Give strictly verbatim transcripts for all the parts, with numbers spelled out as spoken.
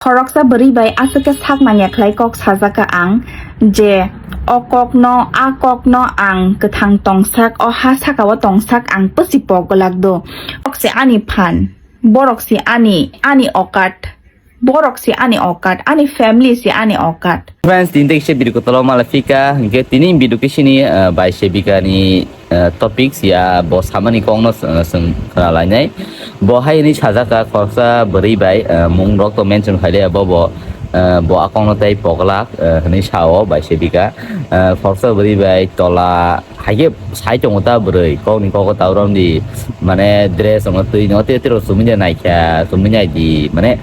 Khoroksa bwrwi bai aswk khe sak manya khlai kok sajak kha ang je, o kokno, a kokno ang kwthang tongsak, o ha saka-o tongsak ang pwsi pok glak do. Borok se ani phan, borok se ani, ani okat, borok se ani okat, ani family se ani okat. Friends, tini kisa video kotolo mala phika, hingke tini video kisini, ah, bai sebika ni, ah, topic ya bo samani kongno, ah, seng khna lainai. Bo hai ni sajaka khoroksa bwrwi bai, ah, mung rok to mention khaile bo bo, ah, bo akongno tei poglak, ah, hwnwi sao bai sebika. Ah, khoroksa bwrwi bai tola haike sai tongo ta bwrwi kokni kogo taurom di mane dress ongno twi no te tero sumui naikha sumui nai di mane.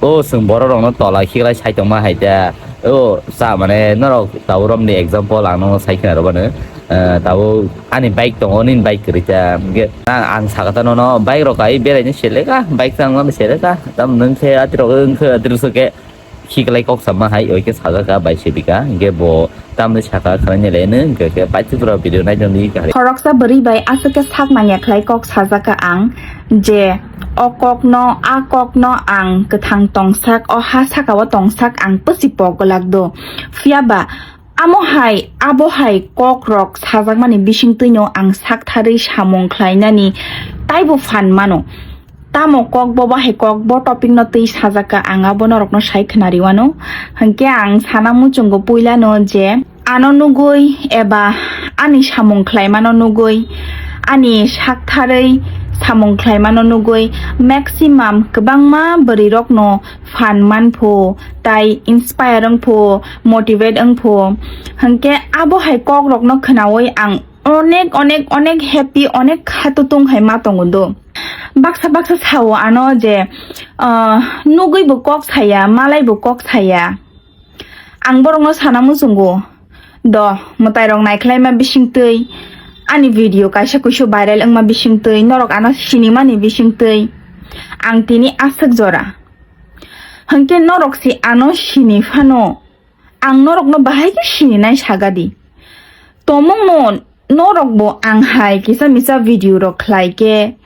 O chwng borok rokno tola khiklai sai tongma hai ta. O cha mane norok tabuk romni example ang nono sai khna rw bano. Eh, tabuk ani bike tongo, nini bike kwrwi ta. Hingke ang, ang saka ta nono bike rok kai beraini seleka, bike tang mano seleka. Tam nwng khe atwi rok wng khe atwi rok khe khiklai kok sama hai oi khe sajak ka bai sebika. Hingke bo tamni saka khwlainai le nwng hingke khe bai Tripura video nai tong di. Khoroksa bwrwi bai aswk khe sak manya khlai kok sajak kha ang je, o kokno, a kokno ang kwthang tongsak, o ha saka-o tongsak ang pwsi pok glak do. Phiya ba amo hai, abo hai kok rok sajakmani bising twino ang sak tharwi samung khlainani taibo phan mano. Tamo kok bo bahai kok bo topic no twi sajak kha, ang abo norok no sai khna riwano. Hingke ang sana muchungo puila no je ano nugui eba ani samung khlaimano nugui, ani saktharwi samung khlaimano nugui maximum kwbangma bwrwi rokno phan manpho, tai inspire wngpho, motivate wngpho. Hingke abo hai kok rokno khnaui ang onek, onek, onek happy, onek khatutung hai ma tongo do. Baksa baksa sao ano je, ah, nugui bo kok saya, malai bo kok saya. Ang borokno sana muchungo do, mwtai rok naikhlai ma bising twi, ani video kaisa kuisu viral wngma bising twi, norok ano sinimani bising twi ang tini aswk jora. Hwnkhe norok se ano sini phano, ang norokno bahai khe sininai sagadi. Tomungno norokbo ang hai kisa misa video rok khlai khe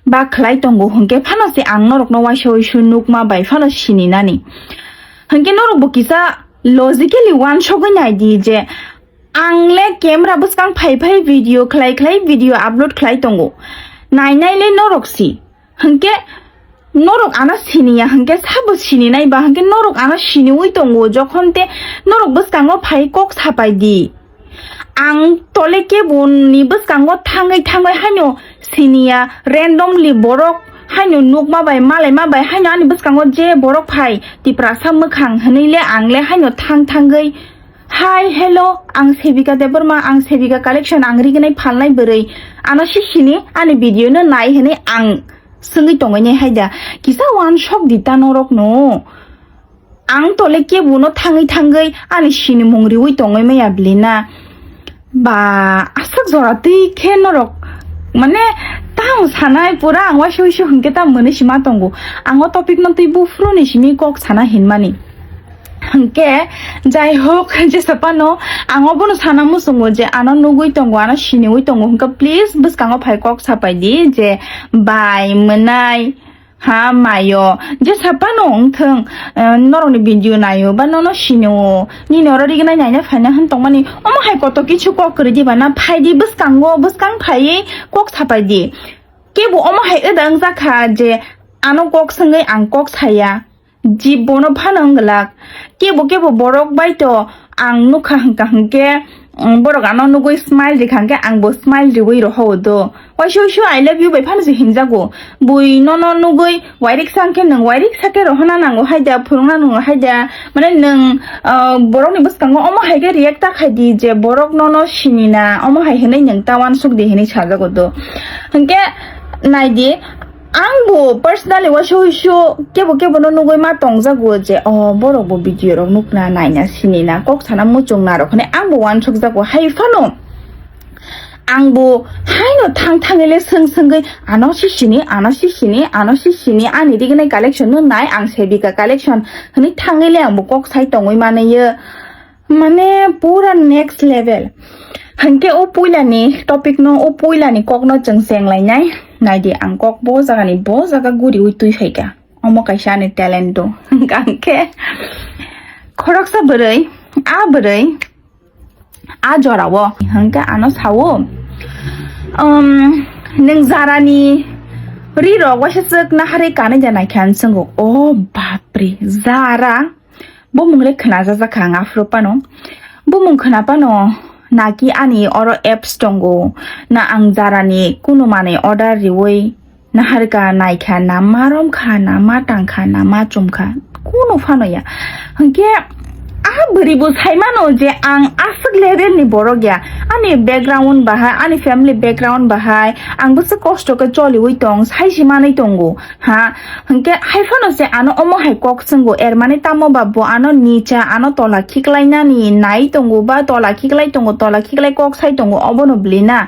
ba khlai tongo hwnkhe phano se ang norokno waisa waisa nukma bai phano sininani. Hwnkhe norokbo kisa logically uansugwi naidi je ang le camera bwskang phai phai video khlai khlai video upload khlai tongo. Nainai le norok si. Hwnkhe norok ano siniya hwnkhe sabo sininai ba hwnkhe norok ano siniwi tongo jokhon te norok bwskango phai kok sapai di. Ang tole kebo ni bwskango thangwi thangwi haino siniya randomly borok haino nukma bai malaima bai haino ani bwskango je borok phai Tiprasa mwkhang hwnwi le ang le haino thang thangwi, "Hi, hello, ang Sevika Debbarma, ang Sevika Collection, ang rignai phalnai bwrwi." Ano si sini ani video no nai hwnwi ang swngwi tongwi nai hai da. Kisa uansuk di ta norok no. Ang tole kebo no thangwi thangwi ani sinimung riwi tongwi maya bwlina. Ba, aswk jora twi khe norok, mane, tamo sanai pura ang waisa waisa hwnkhe ta mwnwi sima tongo. Ang o topic no twi buphuru ni simi kok sana hinmani. Hwnkhe, jai hok, jesa phano ang obono sana muchungo je ano nugwi tongo, ano siniwi tongo, hwnkhe please bwskango phai kok sapai di je bai mwnai. Ha, mayo. Jesa phano wngthung, eh, norokni video naio, ba nono sinio, nini oro rignai naina phaina hwn tongmani, omo hai koto kichu kok kwrwi diba na, phaidi bwskango, bwskang phaiwi kok sapaidi. Kebo omo hai wda wngjakha je ano kok swngwi ang kok saya, jib bono phano wngwlak. Kebo kebo borok bai to ang nukha hwnkha hwnkhe, mm, borok ano nugwi smile rikha hwnkhe angbo smile riwi rohao do. Waisa waisa I love you bai phano se hinjago. Bui nono nugwi wairiksa hwnkhe nwng wairiksa khe rohorna nango haida, phwrwngna nango haida. Mane nwng, ah, borokni bwskango omo hai khe react ta khaidi je borok nono sinina, omo hai hwnwi nwng ta uansuk di hwnwi sajago do. Hwnkhe naidi, angbo personally waisa waisa kebo kebo no nugwi ma tongjago je, o borok bo video rok nukna, naina, sinina, kok sana muchung narok hwnwi angbo uansukjago. Hai phano Angbo haino thang thangwi le swng swngwi, "Ano si sini, ano si sini, ano si sini, ani rignai collection no nai, ang Sevika collection," hwnwi thangwi le angbo kok sai tongwi manwi yo. Mane pura next level. Hwnkhe o puilani topic no, o puilani kok no chwng cheng lainai. Naidi ang kok bo jaga ni bo jaga guriwi twi phaikha. Omo kaisa ani talent do. Hwnkhe khoroksa bwrwi, a bwrwi a jorao hwnkhe ano sao, um, nwng jarani ri rok waisa chwk naharwi kanwi da naikha, ang swngo, "O bapre, jara?" Bumung le khwnajak kha ang aphuru phano. Bumung khwna phano, naki ani oro apps tongo, na ang jarani kunu manwi order riwi naharkha, naikha, na ma romkha, na ma tangkha, na ma chumkha, kunu phano ya. Hwnkhe a bwrwi bo sai mano je ang aswk level ni borok ya, ani background bahai, ani family background bahai, ang bwswk kosto khe choliwi tong, sai se manwi tongo. Ha, hwnkhe hai phano se ano omo hai kok swngo, er mani tamo ba bo ano nicha, ano tola khiklainani nai tongo ba tola khiklai tongo, tola khiklai kok sai tongo, obono bwlwi na?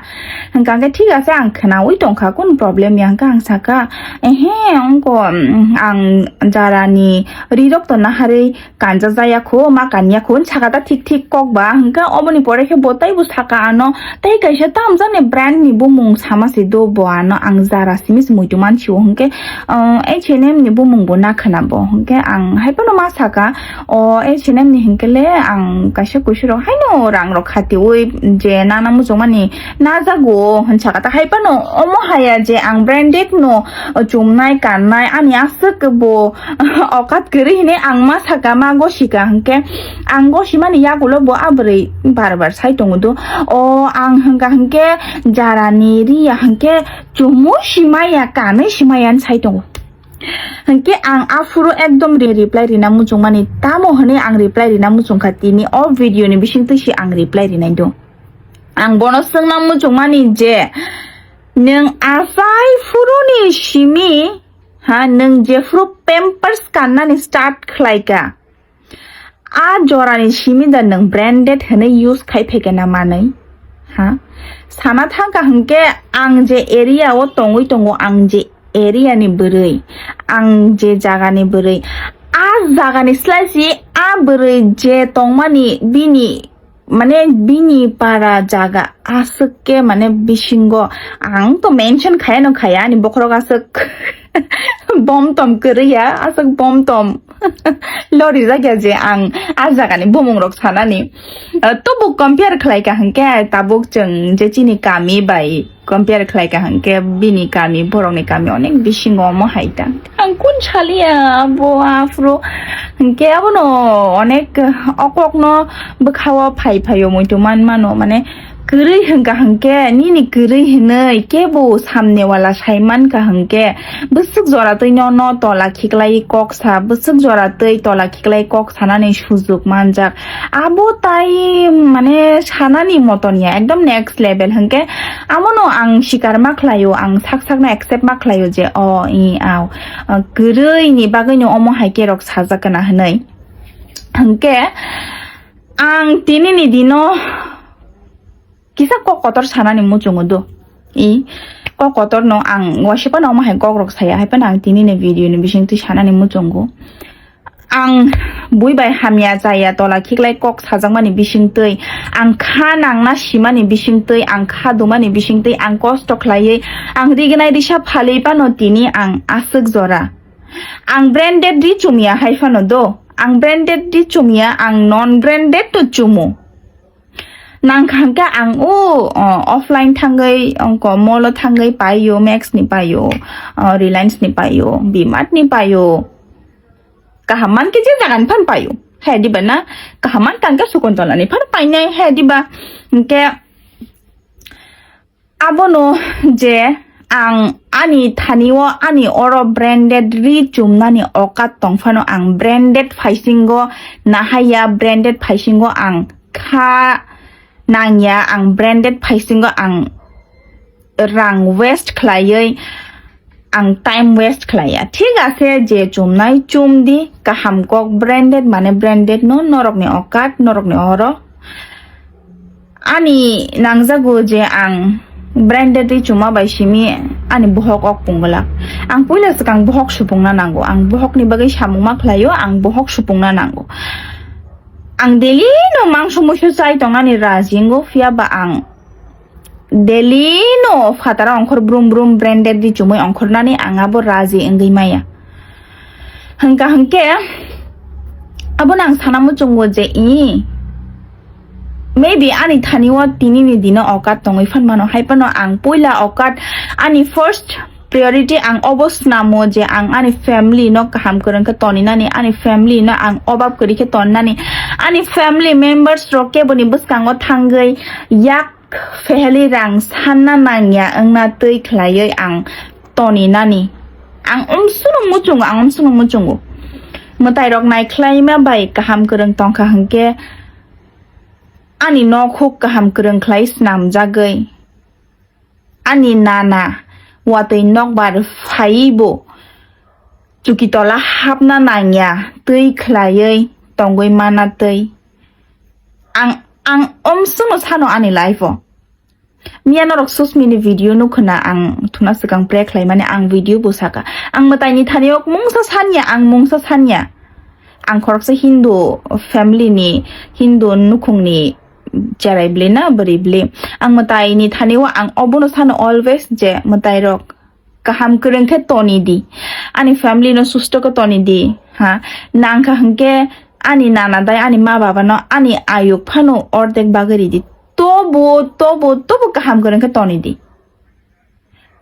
Hwnkha khe thik ase, ang khwnawi tongkha, kun problem ya? Hwnkhe ang sakha, "Ehe, ongko, mm, ang jarani rirok to naharwi kanja jaya kho, ma kanya kho," hwn saka ta thik thik kok ba. Hwnkhe oboni pore khe bo taibo saka ano, tei kaisa tamjani brand ni bumung sama se do bo ano, ang jara simi se muitu mansi o. Hwnkhe, uh, H and M ni bumung bo na khwna bo. Hwnkhe ang hai phano ma saka, "O H and M ni hwnkhe le ang kaisa kuisu rok haino rang rok khatiwi je nana muchungmani najago," hwn saka ta. Hai phano omo haya je ang branded no chumnai kannai ani aswk bo okat kwrwi hinwi ang ma saka, ma gosika. Hwnkhe ang gosimani yagulo bo a bwrwi bar bar sai tongo do. O ang hwnkha hwnkhe jarani riya hwnkhe chumu simaya, kanwi simaya hwn sai tongo. Hwnkhe ang aphuru ekdom re-, reply rina muchungmani, tamo hwnwi ang reply rina muchungkha tini o video ni bisingtwi se ang reply rinai do. Ang bono swngna muchungmani je nwng achai phuruni simi, ha, nwng jephuru Pampers kannani start khlaika, a jorani simi da nwng branded hwnwi use khai phaikha na manwi? Ha? Sana thangkha hwnkhe ang je area o tongwi tongo, ang je area ni bwrwi, ang je jaga ni bwrwi, a jaga ni slai si a bwrwi je tongmani bini, mane bini para jaga aswk khe mane bisingo, ang to mention khaya no khaya, ani bokhorok aswk bom tom kwrwi ya, aswk bom tom lori jak ya je ang a jaga ni bumung rok sanani. Uh, to bo compare khlai ka hwnkhe tabuk chwng je chini kami bai compare khlai ka hwnkhe bini kami, borokni kami onek bisingo omo hai ta. Ang kun saliya bo aphuru hwnkhe abono onek okokno bwkhao phai phaio muitu man mano, mane kwrwi hwnkha hwnkhe nini kwrwi hwnwi kebo samne wala sai mankha hwnkhe bwswk jora twi no, no tola khiklai kok sa, bwswk jora twi tola khiklai kok sanani sujuk manjak. Abo tai mane sanani moton ya, ekdom next level hwnkhe amono ang sikar ma khlaio, ang sak sakno accept ma khlaio je o i au, ah, kwrwi ni bagwi no omo hai khe rok sajak kana hwnwi. Hwnkhe ang tini ni dino kisa kok kotor sanani muchungo do. I kok kotor no ang waisa phano omo hai kok rok saya, hai phano ang tini ni video ni bising twi sanani muchungo. Ang bui bai hamya chaya tola khiklai kok sajakmani bisingtwi, ang kha nangna simani bisingtwi, ang kha dumani bisingtwi, ang kosto khlaiwi, ang rignai risa phalwi phano tini ang aswk jora. Ang branded ri chumya hai phano do, ang branded ri chumya, ang non branded to chumu. Nang kha hwnkhe ang o, o, offline thangwi, ongko mall o thangwi paio, Max ni paio, o, Reliance ni paio, B-Mart ni paio. Kaham man khe je jaga ni phan paio. He diba na? Kaham man tang khe Sakuntala ni phan painai. He diba? Hwnkhe abono je ang ani thani o ani oro branded ri chumnani okat tong phano ang branded phaisingo nahaya, branded phaisingo ang kha nangya, ang branded phaisingo ang rang waste khlaiwi ang time waste khlaiya. Thik ase, je chumnai chum di, kaham kok, branded mane branded no, norokni okat, norokni oro. Ani nangjago je ang branded ri chuma bai simi ani bohok ok pungwlak. Ang puila swkang bohok supungna nango, ang bohokni bagwi samung ma khlaio, ang bohok supungna nango. Ang daily no mangso muiso chai tongnani raji wngo, phiya ba ang daily no phataro ongkhor brum brum branded ri chumui ongkhornani ang abo raji wngwi maya. Hwnkha hwnkhe abono ang sana muchungo je, i, maybe ani thani o tini ni dino okat tongwi phan mano, hai phano ang puila okat, ani first priority ang obo snamo je ang ani family no kaham kwrwng khe toni nani, ani family no ang obab kwrwi khe toni nani, ani family members rok keboni bwskango thangwi yak pheheli rang sanna nangya wngna twi khlaiwi ang toni nani. Ang umsukno muchungo, ang umsukno muchungo. Mwtai rok naikhlaima bai kaham kwrwng tongkha hwnkhe ani nok huk kaham kwrwng khlai snamjagwi. Ani nana watwi nokbar phaiwi bo chuki tola hapna nangya twi khlaiwi tongwi mana twi. Ang, ang omswngno sano ani life o. Miya norok Susmi ni video nukhuna ang thuna swkang pray khlaimani ang video bo saka. Ang mwtaini thani ok mungsa sanya, ang mungsa sanya. Ang khoroksa Hindu family ni, Hindu nukhungni cherai bwlwi na bwrwi bwlwi. Ang mwtaini thani o ang obono sano always je mwtai rok kaham kwrwng khe toni di. Ani family no susto khe toni di. Ha, nangkha hwnkhe ani nana dai ani ma baba no ani ayuk phano ordek bagwi ridi. Tobo, tobo, tobo kaham kwrwng khe toni di.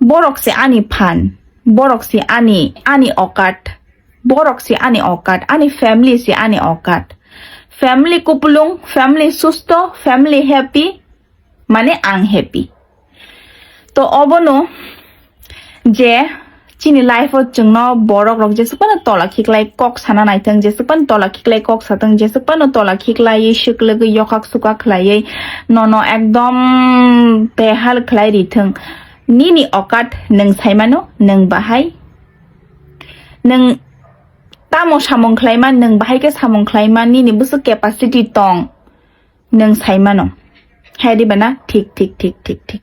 Borok se ani phan, borok se ani, ani okat, borok se ani okat, ani family se ani okat. Family kupulung, family susto, family happy, mane ang happy. To obono je chini life o chwngno borok rok jesuk phano tola khiklai kok sana naithwng, jesuk phano tola khiklai kok sathwng, jesuk phano tola khiklai swk lwgwi yokhak sukak khlaiwi nono ekdom behal khlai rithwng. Nini okat nwng saimano, nwng bahai, nwng tamo samung khlaima, nwng bahai khe samung khlaima, nini bwswk capacity tong, nwng saimano. Hai di bana, thik, thik, thik, thik, thik.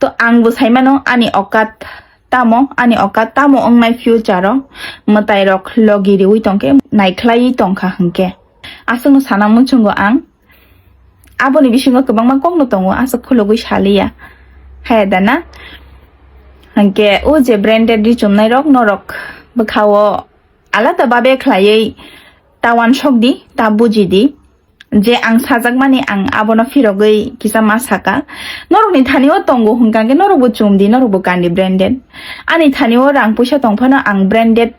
To ang bo saimano, ani okat tamo, ani okat tamo wngnai future o, mwtai rok logi riwi tongkhe, naikhlaiwi tongkha hwnkhe. Aswkno sana muchungo ang. Aboni bisingo kwbangma kokno tongo, aswk khulugwi saliya. Haya da na? Hwnkhe o je branded ri chumnai rok, norok bwkhao alada babe khlaiwi ta wansok di, ta buji di. Je ang sajakmani ang abono phirogwi kisa ma saka. Norokni thani o tongo hwnkha khe norokbo chum di, norokbo kan di branded. Ani thani o rang puisa tong phano ang branded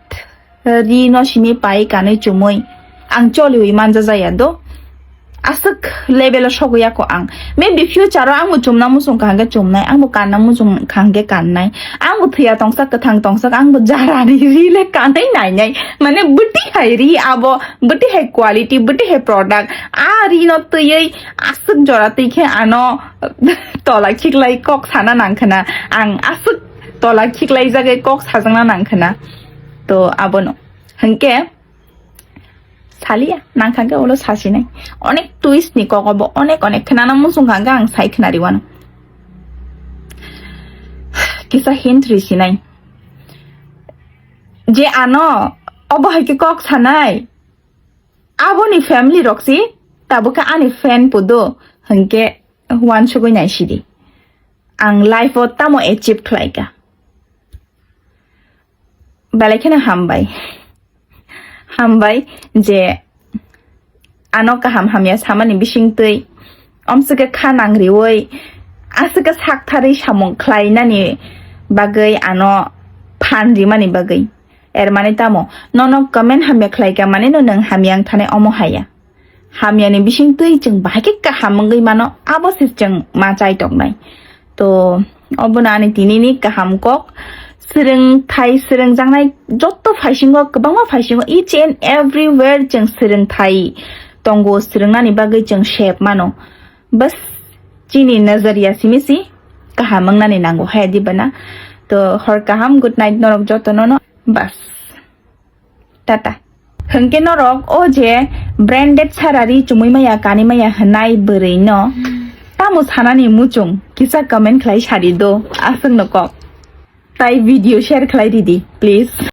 ri no simi pai kanwi chumui ang choliwi manja jaya do. Aswk level o sogwi ya ko ang. Maybe future o ang bo chumna muchung kha hwnkhe chumnai, ang bo kanna muchung kha hwnkhe kannai. Ang bo thwiya tongsak, kwthang tongsak, ang bo jarani ri le kanwi nainai. Mane bwtwi hai ri abo, bwtwi hai quality, bwtwi hai product. A ri no twiwi aswk jora twi khe ano tola khiklai kok sana nang khna. Ang aswk tola khiklai jagwi kok sajakna nang khna. To abono. Hwnkhe saliya, nang kha khe ulo sasinai. Onek twist ni kok obo, onek, onek khnana muchung kha khe ang sai khnari wano. Kisa hint ri sinai. Je ano obo hai khe kok sanai. Aboni family rok si tabuk khe ani fan pudo hwnkhe wansugwi nai sidi. Ang life o tamo achieve khlai kha. Belai kheno hambai. Hambai je ano kaham hamya samani bisingtwi omswkhe kha nang riwi aswkhe sak tharwi samung khlainani bagwi ano phan rimani bagwi. Er mani tamo? Nono comment hamya khlai kha mani no nwng hamya wng thanai omo haya. Hamyani bising twi chwng bahai khe kaham wngwi mano, abo se chwng ma chai tongnai. To, obono ani tinini kaham kok. Swrwngthai swrwngjaknai jotto phaisingo, kwbangma phaisingo, each and everywhere chwng swrwngthai tongo, swrwngnani bagwi chwng sep mano. Bas, chini nazariya simi si kaham wngnani nango, hai di bana. To, hor kaham, good night norok jotono no. Bas. Tata. Hwnkhe norok o je branded sarari chumui maya, kani maya hwnai bwrwi no tamo sanani muchung kisa comment khlai sadi do, aswk no kok. Tai video share khlai ridi, please.